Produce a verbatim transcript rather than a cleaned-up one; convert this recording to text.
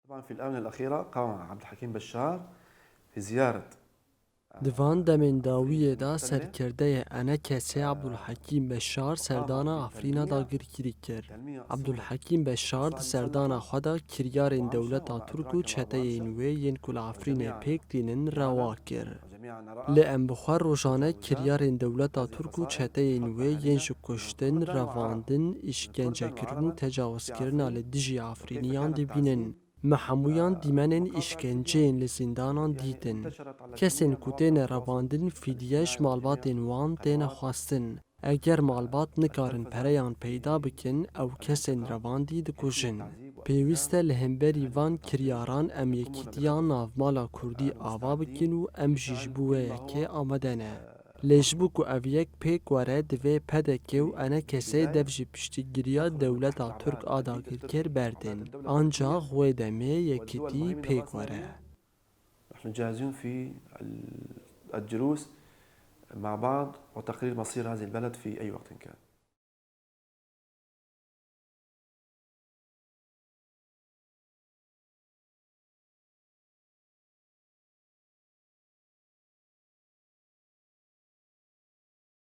طبعا في الآونة الأخيرة قام عبد الحكيم بشار في زيارة Di van demên dawiyê de serkirdeyê E N K S'ê Abdulhekîm Beşar serdana Efrîna dagirkirî kir. Abdulhekîm Beşar di serdana xwe de kiryarên dewleta Tirk û çeteyên wê yên ku li Efrînê pêk tînin rewa kir. Lê em bi xwe rojane kiryarên dewleta Tirk û çeteyên wê yên ji kuştin, revandin, îşkencekirin û tecawizkirina li dijî Efrîniyan dibînin. Me hemûyan dîmenên îşkenceyên li zîndanan dîtin. Kesên ku têne revandin fîdiye ji malbatên wan têne xwestin. Eger malbat nikarin pereyan peyda bikin, ew kesên revandî dikujin. Pêwîst e li hemberî van kiryaran em yekîtiya navmala kurdî ava bikin û em jî ji bo wê yekê amade ne. Lê ji bo ku ev yek pêk were, divê P D K û E N K S dev ji piştîgiriya dewleta Tirk a dagirker berdin. Ancax wê demê yekîtî pêk were. نحن جاهزين في ال- الجلوس مع بعض وتقرير مصير هذه البلد في أي وقت كان.